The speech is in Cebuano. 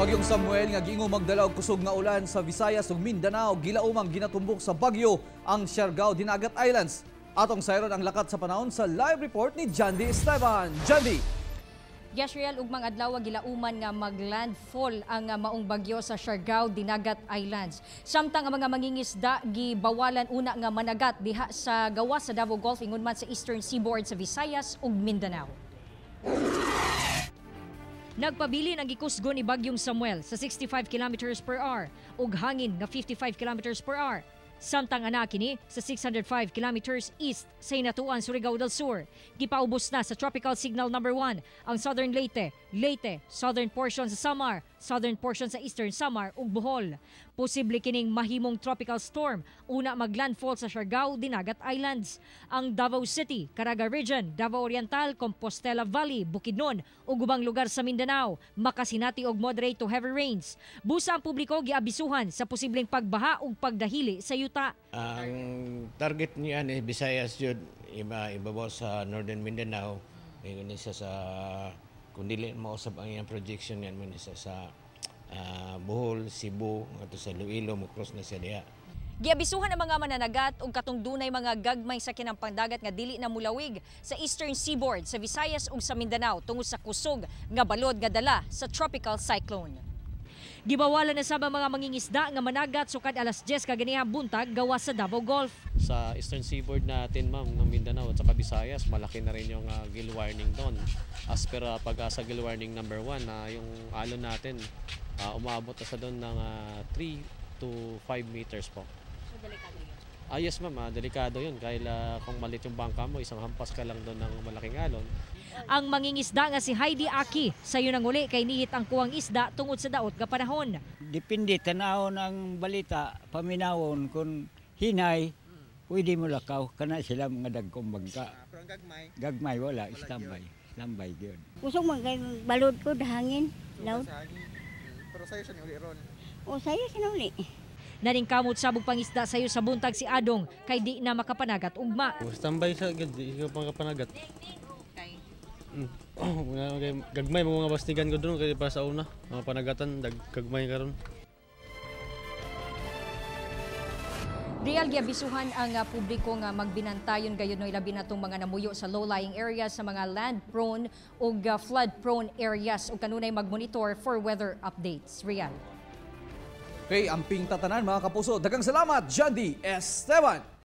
Bagyong Samuel nga giingong magdala og kusog nga ulan sa Visayas ug Mindanao, gilaumang ginatumbok sa bagyo ang Siargao, Dinagat Islands. Atong sayron ang lakat sa panahon sa live report ni Jandy Esteban. Jandy! Yes, Real, ugmang adlaw gilauman nga maglandfall ang maong bagyo sa Siargao, Dinagat Islands. Samtang ang mga mangingisda gibawalan una nga managat diha sa gawas sa Davao Gulf ingon man sa Eastern Seaboard sa Visayas ug Mindanao. Nagpabilin ang gikusgo ni Bagyong Samuel sa 65 kilometers per hour ug hangin nga 55 kilometers per hour. Samtang ana kini sa 605 kilometers east sa Hinatuan, Surigao del Sur. Gipaubos na sa Tropical Signal Number 1 ang Southern Leyte, Leyte, southern portion sa Samar, southern portion sa Eastern Samar ug Bohol. Posible kining mahimong tropical storm una maglandfall sa Siargao, Dinagat Islands. Ang Davao City, Caraga Region, Davao Oriental, Compostela Valley, Bukidnon ug ubang lugar sa Mindanao makasinati og moderate to heavy rains. Busa ang publiko giabisuhan sa posibleng pagbaha ug pagdahili sa yuta. Ang target niya ni Visayas yun, iba ibabaw sa Northern Mindanao, ingon ni siya sa, kung dili mausab ang iyang projection yan mo ni siya sa Bohol, Cebu, ngadto sa Iloilo, mo cross na siya diha. Giabisuhan ang mga mananagat og katong dunay mga gagmay sa kinampang dagat nga dili na mulawig sa Eastern Seaboard sa Visayas ug sa Mindanao tungod sa kusog nga balod nga dala sa tropical cyclone. Gibawalan na sab ang mga mangingisda nga managat sukad alas 10 kaganihang buntag gawas sa Davao Gulf. Sa Eastern Seaboard natin, ma'am, ng Mindanao at saka Visayas, malaki na rin yung gale warning doon. As per PAGASA gale warning number 1, na yung alon natin, umabot na sa doon ng 3 to 5 meters po. So delikado yun? Ah, yes, ma'am, delikado yun. Dahil kung maliit yung bangka mo, isang hampas ka lang doon ng malaking alon. Ang mangingisda nga si Heidi Aki sayo nang uli kay nihit ang kuwang isda tungod sa daot nga panahon. Depende, tanawon ang balita, paminawon, kung hinay, pwede mo lakaw, kana sila mga dagkong bangka. Pero ang gagmay? Gagmay, wala, standby. Standby yun. Kusog man kay balod ko hangin, laut. Pero sayo siya ni uli ron. O sayo siya uli. Naningkamot sabog pangisda sayo sa buntag si Adong kay di na makapanagat ugma. Standby sa gid, di ka pangkapanagat. Gagmay mga bastigan ko doon kay para sa una, mga panagatan dag gagmay karon. Real, giabisuhan ang publiko nga magbinantayon gayon no, ilabi na tong mga namuyo sa low-lying areas, sa mga land-prone ug flood-prone areas ug kanunay magmonitor for weather updates. Real. Okay, amping tatanan, mga kapuso. Daghang salamat, Jandy Esteban.